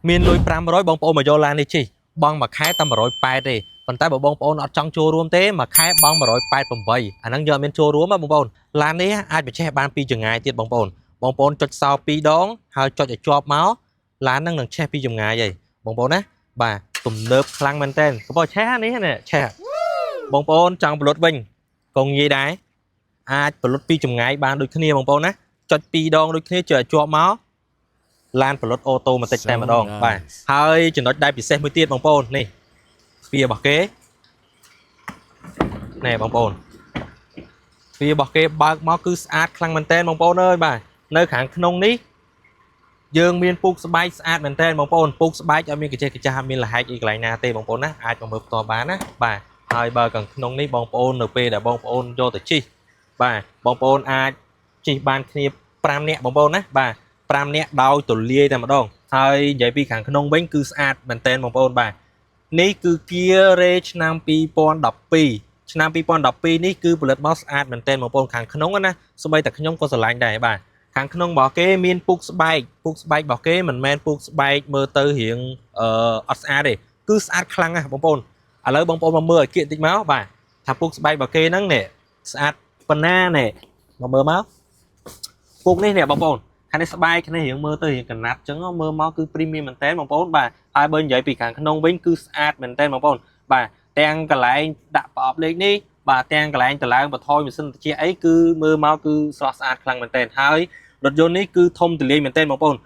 មានលុយ500បងប្អូនមកយកឡាននេះជិះបង់មួយខែតែ180ទេប៉ុន្តែបើបងប្អូនអត់ចង់ចូលរួមទេមួយខែបង់188អាហ្នឹងយកអត់មានចូលរួមហ៎បងប្អូនឡាននេះអាចបញ្ឆេះបានពីចម្ងាយទៀតបងប្អូនបងប្អូនចុចសោ2ដងហើយចុចឲ្យជាប់មកឡានហ្នឹងនឹងឆេះពីចម្ងាយហីបងប្អូនណាបាទទំនើបខ្លាំងមែនតើកំពុងឆេះនេះនេះឆេះបងប្អូនចង់ប្លុតវិញក៏ងាយដែរអាចប្លុតពីចម្ងាយបានដូចគ្នាបងប្អូនណាចុច2ដងដូចគ្នាចុចឲ្យជាប់មកឡានប្លុត automatic តែម្ដងបាទហើយចំណុចដែលពិសេសមួយទៀតបងប្អូននេះទ្វាររបស់គេណែបងប្អូនទ្វាររបស់គេបើកមកគឺស្អាតខ្លាំងមែនតើបងប្អូនអើយបាទនៅខាងក្នុងនេះយើងមានពូកស្បែកស្អាតមែនតើបងប្អូនពូកស្បែកឲ្យមានកញ្ចេះកញ្ចាស់អត់មានលហែកអីកន្លែងណាទេបងប្អូនណាអាចមកមើលផ្ទាល់បានណាបាទហើយបើខាងក្នុងនេះបងប្អូននៅពេលដែលបងប្អូនយកទៅជិះបាទបងប្អូនអាចជិះបានគ្នា5នាក់បងប្អូនណាបាទ5នាក់ដោយទលាយតែម្ដងហើយនិយាយពីខាងក្នុងវិញគឺស្អាតមែនតើបងប្អូនបាទនេះគឺ Kia Ray ឆ្នាំ2012ឆ្នាំ2012នេះគឺផលិតមកស្អាតមែនទែនបងប្អូនខាងក្នុងណាសូម្បីតែខ្ញុំក៏ស្រឡាញ់ដែរបាទខាងក្នុងរបស់គេមានពូកស្បែកពូកស្បែករបស់គេមិនមែនពូកស្បែកមើលទៅរៀងអឺអត់ស្អាតទេគឺស្អាតខ្លាំងណាស់បងប្អូនឥឡូវបងប្អូនមកមើលឲ្យគៀកតិចមកបាទថាពូកស្បែករបស់គេហ្នឹងនេះស្អាតប៉ុណ្ណានេះមកមើលមកពូកនេះនេះបងប្អូនខាងនេះស្បែកខាងនេះរៀងមើលទៅរៀងកណាត់អញ្ចឹងមើលមកគឺ premium មែនតើបងប្អូនបាទហើយបើនិយាយពីខាងក្នុងវិញគឺស្អាតមែនតើបងប្អូនបាទទាំងកន្លែងដាក់ប្រអប់លេខនេះបាទទាំងកន្លែងតឡើងបន្ថយម៉ាស៊ីនត្រជាក់អីគឺមើលមកគឺស្រស់ស្អាតខ្លាំងមែនតើហើយរថយន្តនេះគឺធំទូលាយមែនតើបងប្អូន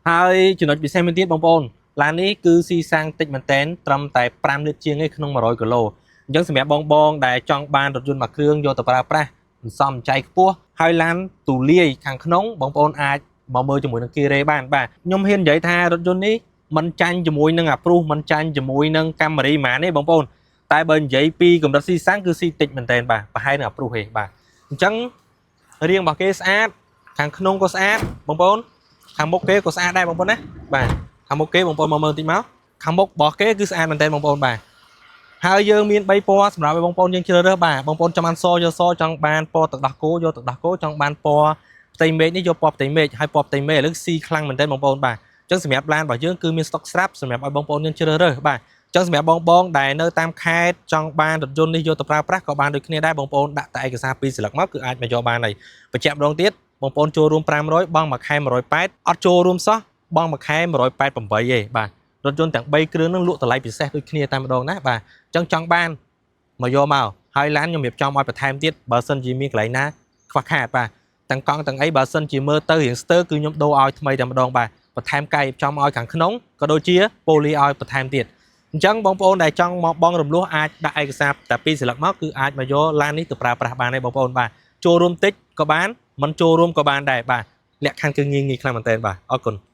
ហើយចំណុចពិសេសមួយទៀតបងប្អូនឡាននេះគឺស៊ីសាំងតិចមែនតើត្រឹមតែ5លីត្រជាងឯក្នុង100គីឡូអញ្ចឹងសម្រាប់បងបងដែលចង់បានរថយន្តមួយគ្រឿងយកទៅប្រើប្រាស់សន្សំចៃខ្ពស់ហើយឡានទូលាយខាងក្នុងបងប្អូនអាចមកមើលជាមួយនឹង Kia Ray បានបាទខ្ញុំហ៊ាននិយាយថារថយន្តនេះមិនចាញ់ជាមួយនឹងអា Prius មិនចាញ់ជាមួយនឹង Camry ហ្មងទេបងប្អូនតែបើនិយាយពីកម្រិតស៊ីសាំងគឺស៊ីតិចមែនតើបាទប្រហែលនឹងអា Prius ទេបាទអញ្ចឹងរាងរបស់គេស្អាតខាងក្នុងក៏ស្អាតបងប្អូនខាងមុខគេក៏ស្អាតដែរបងប្អូនណាបាទខាងមុខគេបងប្អូនមកមើលតិចមកខាងមុខរបស់គេគឺស្អាតមែនតើបងប្អូនបាទហើយយើងមាន3ពណ៌សម្រាប់ឲ្យបងប្អូនយើងជ្រើសរើសបាទបងប្អូនចង់បានសយកសចង់បានពណ៌ទឹកដោះគោយកទឹកដោះគោចង់បានពណ៌ផ្ទៃមេឃនេះយកពណ៌ផ្ទៃមេឃហើយពណ៌ផ្ទៃមេឃឥឡូវស៊ីខ្លាំងមែនតើបងប្អូនបាទអញ្ចឹងសម្រាប់ឡានរបស់យើងគឺមានស្តុកស្រាប់សម្រាប់ឲ្យបងប្អូនយើងជ្រើសរើសបាទអញ្ចឹងសម្រាប់បងបងដែលនៅតាមខេត្តចង់បានរថយន្តនេះយកទៅប្រើប្រាស់ក៏បានដូចគ្នាដែរបងប្អូនដាក់តែឯកសារពីរស្លឹកមកគឺអាចមកយកបានហើយបញ្ជាក់ម្ដងទៀតបងប្អូនចូលរួម500បង់មួយខែ180អត់ចូលរួមសោះបង់មួយខែ188ទេបាទរថយន្តទាំង3គ្រឿងហ្នឹងលក់តម្លៃពិសេសដូចគ្នាតែម្ដងណាបាទអញ្ចឹងចង់បានមកយកមកហើយឡានខ្ញុំរៀបចំឲ្យបន្ថែមទៀតបើសិនជាមានកន្លែងណាខ្វះខាតបាទទាំងកង់ទាំងអីបើសិនជាមើលទៅរៀងស្ទើរគឺខ្ញុំដូរឲ្យថ្មីតែម្ដងបាទបន្ថែមកាយរៀបចំឲ្យខាងក្នុងក៏ដូចជាប៉ូលីឲ្យបន្ថែមទៀតអញ្ចឹងបងប្អូនដែលចង់មកបងរំលោះអាចដាក់ឯកសារតែពីរស្លឹកមកគឺអាចមកយកឡាននេះទៅប្រើប្រាស់បានហើយបងប្អូនបាទចូលរួមតិចក៏បានមិនចូលរួមក៏បានដែរបាទលក្ខខណ្ឌគឺងាយងាយខ្លាំងមែនទែនបាទអរគុណ។